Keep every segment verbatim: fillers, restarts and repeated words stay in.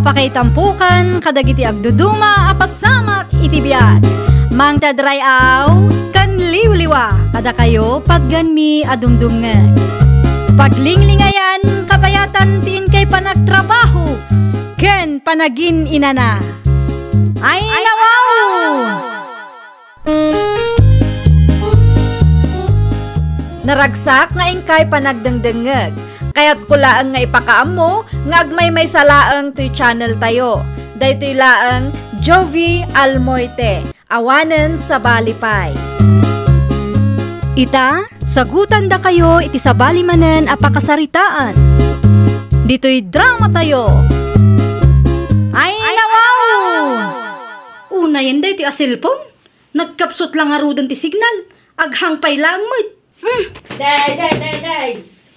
Pakaitampokan kadagiti agduduma a pasamak iti biag. Mangted ray-aw ken liwliwa kadakayo patganmi a dumdumngeg. Paglinglingayan kabayatan ti inkay panagtrabaho ken panagin-inana. Ay, nawaw! Naragsak nga inkay panagdengdengngeg. Kayatko laeng nga ipakaammo nga agmaymaysa laeng toy channel tayo. Daytoy laeng Jovie Almoite, awanen sabali pay. Ita, sagutandakayo iti sabali manen a pakasaritaan. Ditoy drama tayo. Ay, nawaw! Unayen daytoy a cellphone? Nagkapsut la ngaruden ti signal. Aghang pay laeng met. Hmm. Day, day, day, day.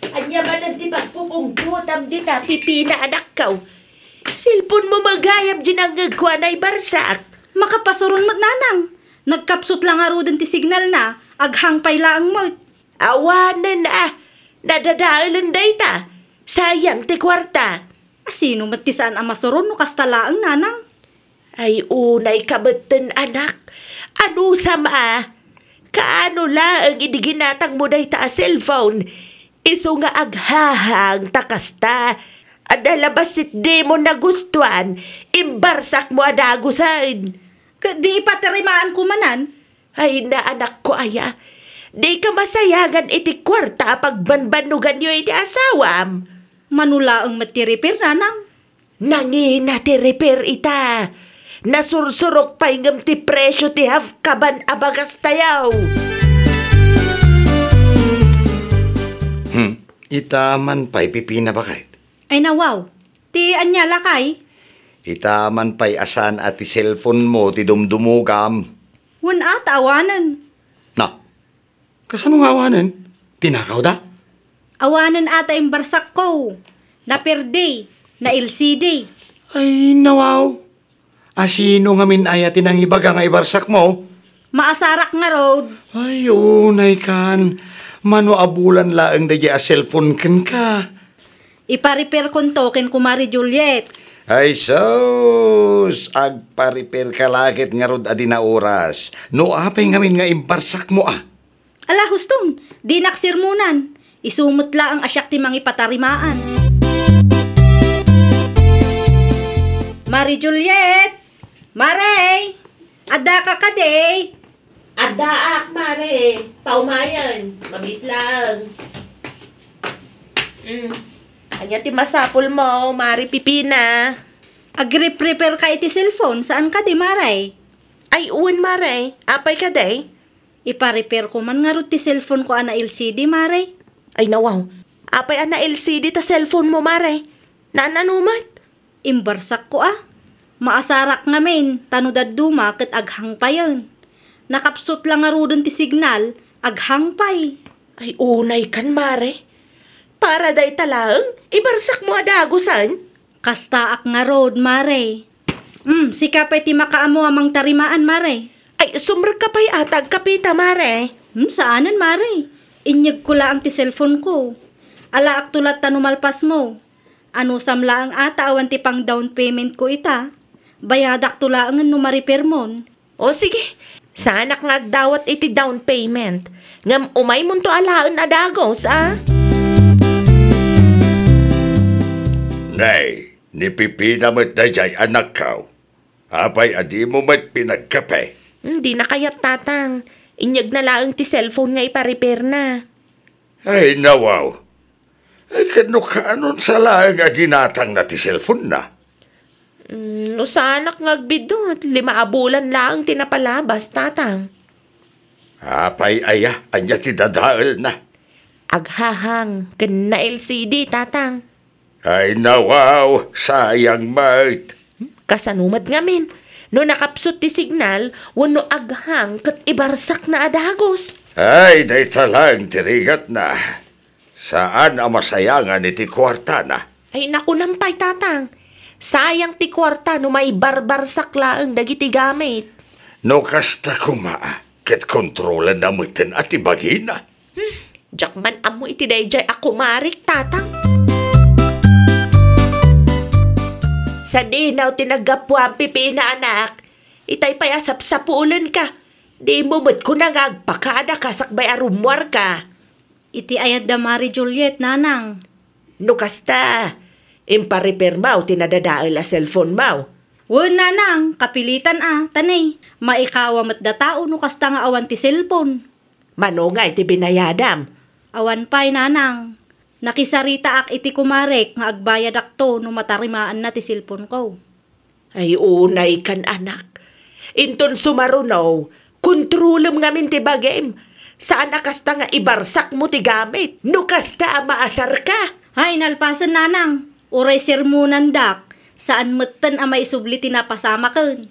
Ania manen ti pagpupungtotam dita, pipina, anakko? Cellphone mo met gayam di nangngegko a naibarsak. Makapasuron met, nanang. Nagkapsut la ngaruden ti signalna. Aghang pay laeng met. Awanen a. Nadadaelen dayta. Sayang ti kuarta. Asino met ti saan a masuron no kasta laeng, nanang? Ay, unay ka metten, anak. Anusam a? Kaano laeng idi ginatangmo dayta a cellphone? Isu nga aghahang ta kasta. Adda la bassit dimo nagustuan, imbarsakmo a dagusen. Ket di ipatarimaanko manen? Ay, naanakko aya. Dika masayangan iti kuarta a pagbanbannoganyo iti asawam. Mano laeng met ti repair, nanang? Nangina ti repair ita. Nasursurok pay ngem ti presio ti half kaban a bagas tayo. Hmm, ita man pay pipina, baket. Ay, nawaw. Ti ania, lakay? Ita man pay a saan a ti cellphone mo ti dumdumogam. Wen a ta awanen. Na, kasano nga awanen? Tinakawda? Awanen a ta imbarsakko. Naperde, na-L C D. Ay, nawaw. Asino ngamin aya ti nangibaga nga ibarsakmo? Maasarak ngarud. Ay, unay kan. Mano a bulan laeng daydiay a cellphone kenka? Iparepairkonto ken Kumare Juliet. Ay sus! Agparepairka la ket ngarud a di naoras. No apay ngamin nga imbarsakmo a? Ala, huston, dinak sermonan. Isu met laeng a siak ti mangipatarimaan. Mare Juliet! Mare! Addaka kadi? Addaak, Mare. Paumayen. Mabiit laeng. Mm. Ania ti masapulmo, Mare Pipina? Agrepairka iti cellphone, saan kadi, Mare? Ay, wen, Mare. Apay kadi? Iparepairko man ngarud ti cellphoneko a na-L C D, Mare. Ay, nawaw. Apay a na-L C D ta cellphonemo, Mare? Naan-ano met? Imbarsakko a. Maasarak ngamin, ta no dadduma ket aghangpayen. Nakapsut la ngaruden ti signal, aghangpay. Ay, unay kan, Mare. Para dayta laeng, ibarsakmo a dagusen? Kastaak ngarud, Mare. Hmm, sika pay ti makaammo a mangtarimaan, Mare. Ay, sumrekka pay a ta agkapeta, Mare. Hmm, saanen, Mare. Inyegko laeng ti cellphoneko. Alaakto latta no malpasmo. Anusam laeng a ta awan ti pang-down paymentko ita. Bayadakto laengen no marepairmon. O sige, saanak nga agdawat iti down payment. Ngem umaymonto alaen a dagus, a? Nay, ni Pipina met daydiay, anakko. Apay a dimo met pinagkape? Hmm, dina kayat, Tatang. Inyegna laeng ti cellphone nga iparepairna. Ay, nawaw. Ay, ket no kaanon sa laeng a ginatangna ti cellphonena? Mm, no saanak nga agbiddut, lima a bulan laeng ti napalabas, Tatang. Apay aya, ania ti dadaelna? Aghahang ken na-L C D, Tatang. Ay, nawaw, sayang met. Kasano met ngamin? No nakapsut ti signal, wenno aghang ket ibarsakna a dagus. Ay, dayta laeng ti rigatna. Saan a masayangan iti kuartana. Ay, nakunam pay, Tatang. Sayang ti kuarta no maibarbarsak laeng dagiti gamit. No kasta koma, ket kontrolenna metten a ti bagina. Hmm, diak man ammo iti daydiay a kumarik, Tatang. Sadino ti naggapuam, Pipina, anak? Itay pay a sapsapulenka. Dimo met kuna nga agpakada ka sakbay a rummuarka. Iti ayat da Mari Juliet, nanang. No kasta, imparipirmaw ti nadadael a cellphone maw. Wen, nanang, kapilitan a, tanay. Maikawa met da tao no kasta nga awan ti cellphone. Mano nga iti binayadam? Awan pay, nanang. Nakisaritaak iti kumarek nga agbayadakto no matarimaanna ti cellphone ko. Ay, unay kan, anak. Inton sumaruno, kontrolem ngamin ti bagim. Saan a kasta nga ibarsakmo ti gamit. No kasta a maasarka. Hay, nalpasen, nanang. Uray sermonandak, saan metten a maisubli ti napasamaken.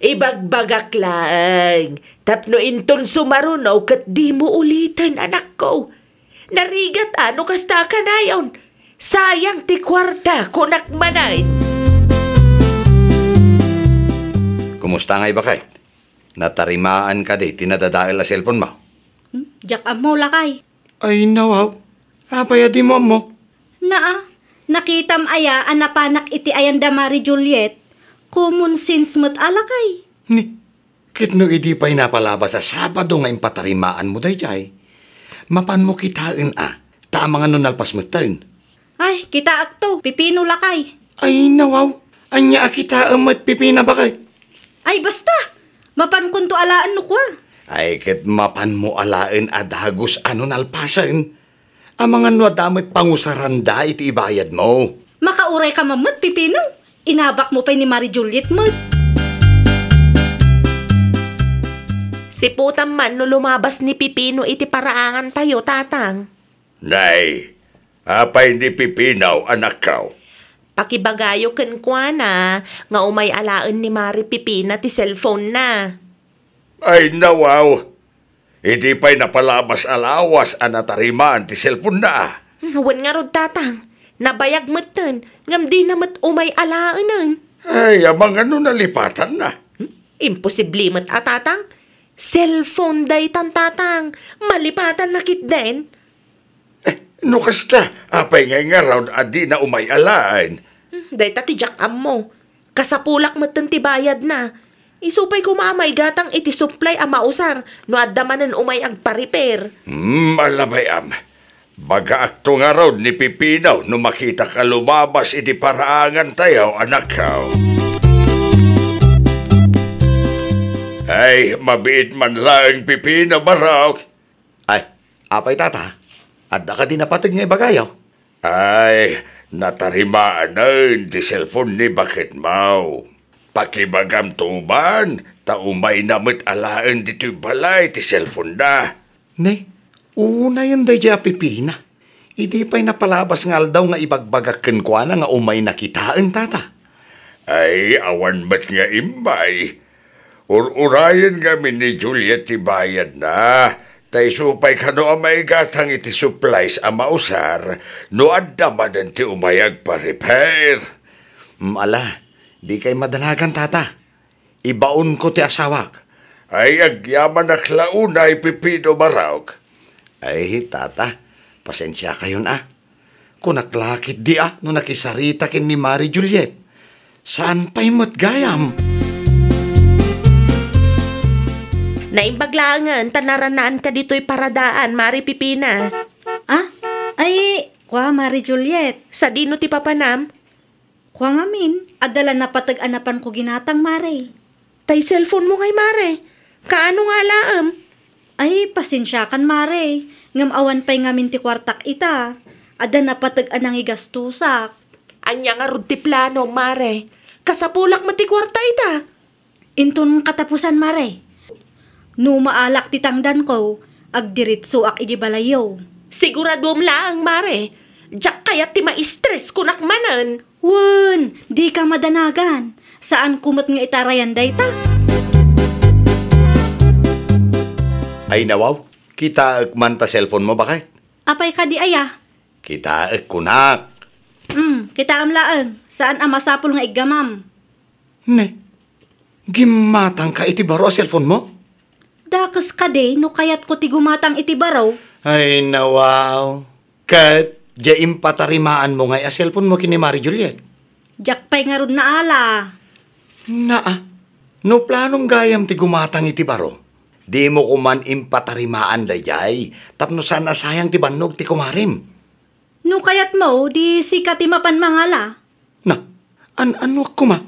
Ibagbagak laeng, tapno inton sumaruno ket dimo uliten, anakko. Narigat a no kasta a kanayon. Sayang ti kuarta, kunak manen. Kumusta ngay, baket? Natarimaan kadi ti nadadael a cellphone mo? Hmm? Diak ammo, lakay. Ay, nawaw. Apay a dimo ammo? Naa, nakitam aya a napanak iti ayan da Mari Juliet? Common sense met a, lakay. Ni, ket no idi pay napalabas a Sabado nga impatarimaanmo daydiay, mapanmo kitaen a, ta amangan no nalpas metten. Ay, kitaakto, pipino, lakay. Ay, nawaw. Ania a kitaem met, Pipina, baket? Ay, basta! Mapankonto alaen no kua. Ay, ket mapanmo alaen a dagus a no nalpasen. Amangan no adda met pangusaranda iti ibayadmo. Makauray ka man met, Pipino. Inabakmo pay ni Mari Juliet met. Siputam man no lumabas ni Pipino iti paraangantayo, Tatang. Nay, apay ni Pipino, anakko? Pakibagayo kenkuana nga umay alaen ni Mari Pipina ti cellphone-na. Ay, nawaw! Idi pay napalabas a lawas a natarimaan ti cellphone-na. Wen ngarud, Tatang. Nabayag metten, ngem dina met umay alaenen. Ay, amangan no nalipatanna. Hmm? Imposible met a, Tatang. Cellphone daytan, Tatang. Malipatanna ketdin. Eh, no kasta, apay ngay ngarud a dina umay alaen? Hmm, dayta ti diak ammo. Kasapulak metten ti bayadna. Isu pay koma a maigatang iti supply a mausar no adda manen umay agpa-repair. Hmm, ala bay-am. Bagaakto ngarud ni Pipino no makitak a lumabas iti paraangantayo, anakko. Ay, mabiit man laeng, Pipino, barok. Ay, apay, Tata? Adda kadi napateg nga ibagayo? Ay, natarimaanen ti cellphone ni baketmo. Pakibagamto man, ta umayna met alaen ditoy balay ti cellphone-na. Ne, unayen daydiay a Pipina. Idi pay napalabas nga aldaw nga ibagbagak kenkuana nga umayna kitaen, Tata. Ay, awan met nga immay. Ur-urayen ngamin ni Juliet ti bayadna, ta isu pay kano a maigatang iti supplies a mausar no adda manen ti umay agpa-repair. Mm, ala, dikay madanagan, Tata. Ibaonko ti asawak. Ay, agyamanak la unay, Pipino, barok. Ay, Tata, pasensiakayon a. Kunak la ketdi a no nakisarita ken ni Mari Juliet. Saan pay met gayam? Naimbag laengen ta narannaanka ditoy paradaan, Mari Pipina. Ah? Ay, kua, Mari Juliet. Sadino ti papanam? Kua ngamin, adda la napateg a napanko ginatang, Mare. Tay cellphone-mo ngay, Mare. Kaano nga alaem? Ay, pasensiakan, Mare. Ngem awan pay ngamin ti kuartak ita. Adda napateg a nangigastosak. Ania ngarud ti plano, Mare? Kasapulak met ti kuarta ita. Inton katapusan, Mare, no maalak ti tangdanko, agdiretsoak idi balayyo. Siguraduem laeng, Mare. Diak kayat ti ma-stress kunak manen. Wen, dika madanagan. Saanko met nga itarayan dayta. Ay, nawaw, kitaek man ta cellphone-mo, baket? Apay kadi aya? Kitaek kunak. Hmm, kitaem laeng. Saan a masapul nga iggamam. Ne, gimmatangka iti baro a cellphone-mo? Dakes kadi no kayatko ti gumatang iti baro? Ay, nawaw. Ket, diay impatarimaanmo ngay a cellphone-mo ken ni Mari Juliet? Diak pay ngarud naala. Naa, no planom gayam ti gumatang iti baro, dimo koman impatarimaan daydiay tapno saan a sayang ti bannog ti kumarem. No kayatmo, di sika ti mapan mangala. Na, an-, annoak koma?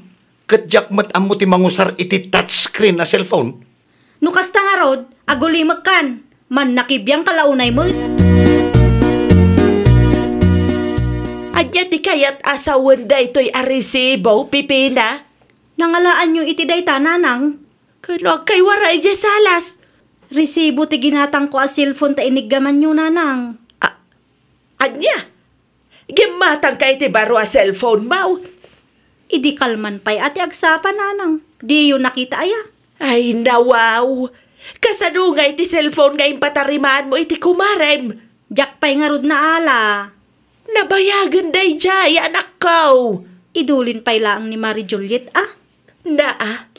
Ket diak met ammo ti mangusar iti touchscreen a cellphone. No kasta ngarud, agulimekkan. Mannakibiangka la unay met. Ania ti kayat a sawen daytoy a resibo, Pipina? Nangalaanyo iti dayta, Nanang? Ken no agkaywara idiay salas? Resibo ti ginatangko a cellphone ta iniggamanyo, Nanang. A-, ania? Gimmatangka iti baro a cellphone mo? Idi kalman pay a ti agsapa, Nanang. Diyo nakita aya? Ay, nawaw! Kasano ngay ti cellphone nga impatarimaanmo iti kumarem? Diak pay ngarud naala. Nabayagen daydiay, anakko. Idulin pay laeng ni Mari Juliet, a? Naa.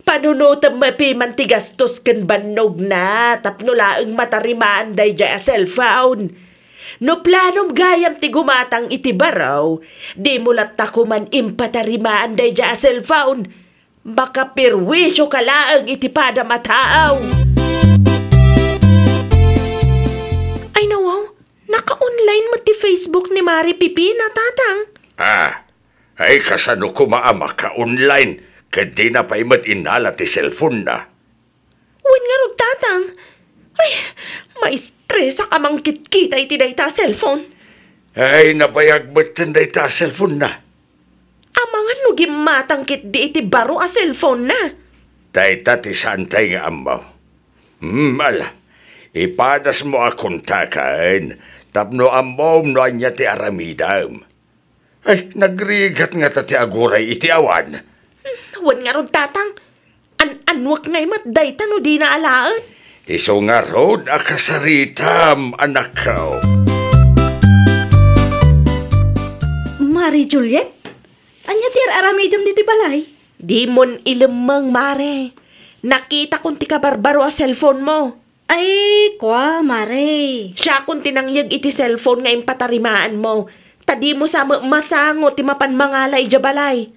Panunotem met piman ti gastos ken bannogna tapno laeng matarimaan daydiay a cellphone. No planom gayam ti gumatang iti baro, dimo latta koman impatarimaan daydiay a cellphone. Makaperwisioka laeng iti padam a tao. Ay, nawaw, naka-online met ti Facebook ni Mari Pipina, Tatang. Ah, ay, kasano koma a maka-online ket dina pay met innala ti cellphone-na? Wen ngarud, Tatang. Ay, maistresak a mangkitkita iti dayta a cellphone. Ay, nabayag metten dayta a cellphone-na. Amangan no gimmatang ketdi iti baro a cellphone-na. Dayta ti saantay nga ammo. Hmm, ala, ipadasmo a kontaken tapno ammom no ania ti aramidem. Ay, nagrigat ngata ti aguray iti awan. Wen ngarud, Tatang. An-annuak ngay met dayta no dina alaen. Isu ngarud a kasaritam, anakko. Mari Juliet, ania ti ar-aramidem ditoy balay? Dimon ilemmeng, Mare. Nakitakon ti kabarbaro a cellphone-mo. Ay, kua, Mare. Siakon ti nangyeg iti cellphone nga impatarimaanmo, ta dimo sa met masango ti mapan mangala idiay balay.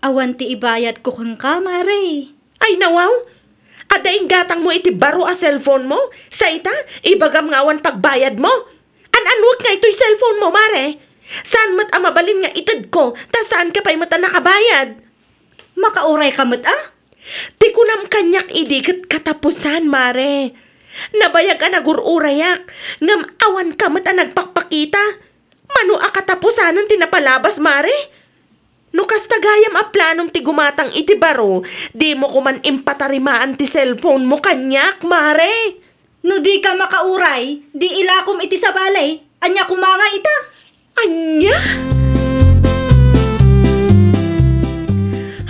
Awan ti ibayadko kenka, Mare. Ay, nawaw! Adda inggatangmo iti baro a cellphone-mo? Sa ita, ibagam nga awan pagbayadmo? An-annuak nga itoy cellphone-mo, Mare? Saan met a mabalin nga itedko, ta saanka pay met a nakabayad? Makaurayka met, a? Ti kunam kaniak idi ket katapusan, Mare. Nabayag a nagur-urayak, ngem awanka met a nagpakpakita. Mano a katapusanen ti napalabas, Mare? No kasta gayam a planom ti gumatang iti baro, dimo koman impatarimaan ti cellphone-mo kaniak, Mare. No dika makauray, di ilakom iti sabali. Ania koma nga ita? Ania?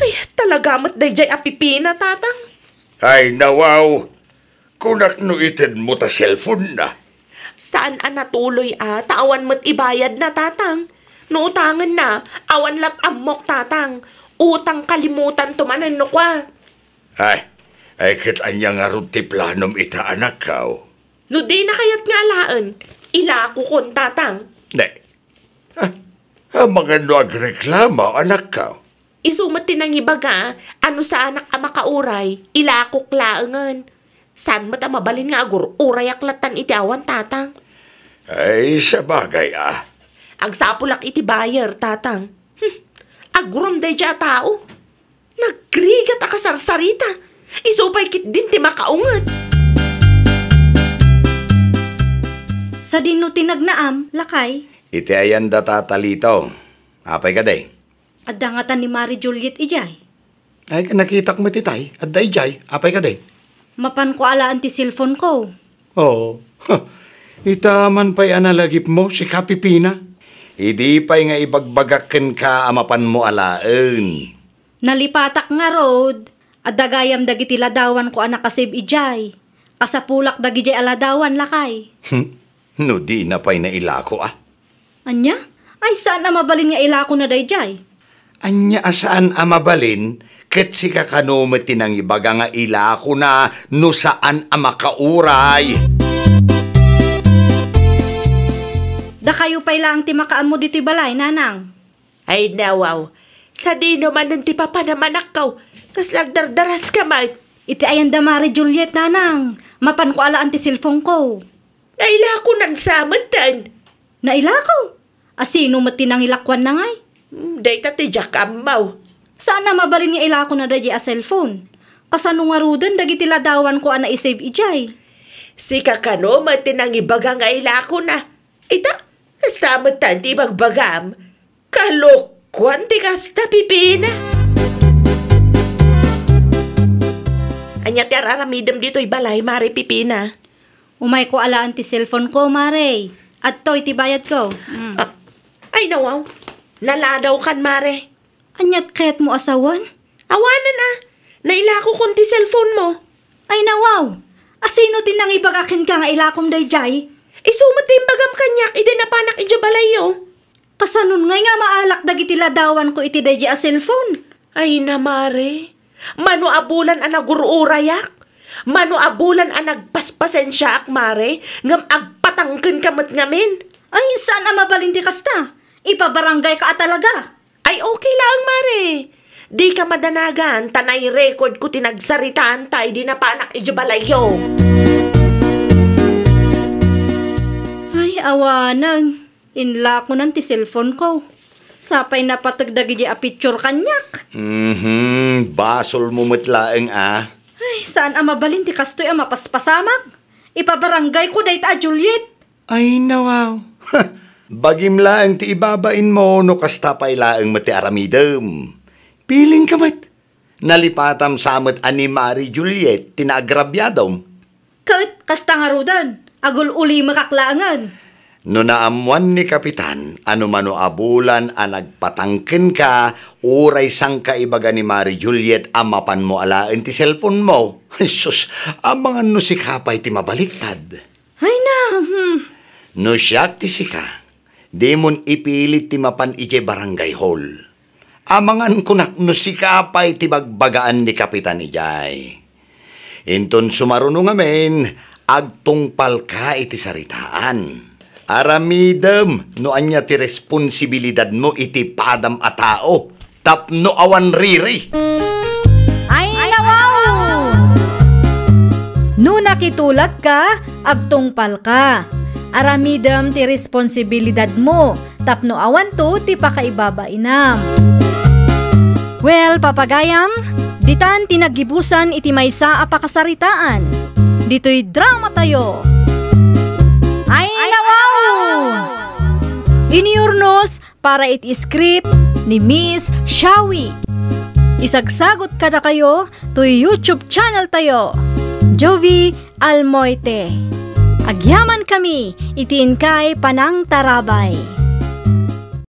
Ay, talaga met daydiay a pipina, Tatang. Ay, nawaw. Kunak no itedmo ta cellphone-na. Saan a natuloy a, ta awan met ibayadna, Tatang. No utangenna, awan lat ammok, Tatang. Utang kalimutanto manen no kua. Ay, ay, ket ania ngarud ti planom ita, anakko? No dina kayat nga alaen, ilakokon, Tatang. Ne. Ah, amangan no agreklamo, anakko. Isu met ti nangibaga a no saanak a makauray, ilakok laengen. Saan met a mabalin nga agur-urayak lattan iti awan, Tatang? Ay, sabagay, a. Agsapulak iti buyer, Tatang. Hmm. Agurom daydiay a tao. Nagrigat a kasarsarita. Isu pay ketdin ti makaunget. Sadino ti nagnaam, lakay? Iti ayan da Tata Lito. Apay kadi? Adda ngata ni Mari Juliet idiay. Ay, nakitak met itay. Adda idiay. Apay kadi? Mapanko alaen ti cellphone-ko. Oo. Ita man pay a nalagipmo, sika, Pipina. Idi pay nga ibagbagak kenka a mapanmo alaen. Nalipatak ngarud, adda gayam dagiti ladawanko a nakasave idiay. Kasapulak dagidiay a ladawan, lakay. Hmm? No dina pay nailako, a? Ania? Ay, saan a mabalin nga ilakona daydiay? Ania a saan a mabalin, ket sika kano met ti nangibaga nga ilakona no saan a makauray? Dakayo pay laeng ti makaammo ditoy balay, Nanang. Ay, nawaw. Sadino manen ti papanam, anakko? Kasla agdardaraska met. Iti ayan da Mare Juliet, nanang. Mapanko a laan ti cellphone ko. Nailakonan sa metten. Nailako? Asino met ti nangilakuanna ngay? Hmm, dayta ti diak ammo. Saan a mabalin nga ilakona daydi a cellphone? Kasano ngaruden dagiti ladawanko a naisave idiay? Sika kano met ti nangibaga nga ilakona. Ita, kasta met ti ibagbagam. Kalokuan ti kasta, Pipina. Ania ti ar-aramidem ditoy balay, Mare Pipina? Umayko a laan ti cellphone ko, Mare. Adtoy ti bayadko. Mm. Ah, ay, nawaw. Naladawkan, Mare. Aniat kayatmo a sawen? Awanen a. Nailakokon ti cellphone mo. Ay, nawaw. Asino ti nangibaga kenka nga ilakom daydiay? Isu met ti imbagam kaniak idi napanak idiay balayyo. Kasanon ngay nga maalak dagiti ladawanko iti daydi a cellphone? Ay na, Mare. Mano a bulan a nagur-urayak? Mano a bulan a nagpaspasensiaak, Mare, ngem agpatangkenka met ngamin? Ay, saan a mabalin ti kasta. Ipabarangayka a talaga. Ay, okay laeng, Mare. Dika madanagan, ta nai-record ko ti nagsaritaanta idi napanak idiay balayyo. Ay, awanen. Inlakonan ti cellphone ko. Sapay napateg dagidi a picture kaniak. Mhm, basolmo met laeng a. Ay, saan a mabalin ti kastoy a mapaspasamak. Ipabarangayko dayta a Juliet. Ay, nawaw. Bagim laeng ti ibabainmo no kasta pay laeng met ti aramidem. Pilingka met. Nalipatam sa met a ni Mare Juliet ti naagrabiadom. Ket kasta ngaruden, agul-ulimekak laengen. No naammuan ni Kapitan a no mano a bulan a nagpatangkenka, uray sangka ibaga ni Mare Juliet a mapanmo alaen ti cellphone mo. Ay sus, amangan no sika pay ti mabaliktad. Ay na, hmm. No siak ti sika, dimon ipilit ti mapan idiay barangay hall. Amangan kunak no sika pay ti bagbagaan ni Kapitan idiay. Inton sumaruno ngamin, agtungpalka iti saritaan. Aramidem no ania ti responsibilidadmo iti padam a tao tapno awan riri. Ay, nawaw! No nakitulagka, agtungpalka. Aramidem ti responsibilidadmo tapno awanto ti pakaibabainam. Well, papagayam, ditan ti naggibusan iti maysa a pakasaritaan. Ditoy drama tayo. Ay, nawaw! Inurnos para iti script ni Miss Shawi. Isagsagot kadakayo toy YouTube channel tayo, Jovi Almoite. Agyaman kami iti inkay panangtarabay.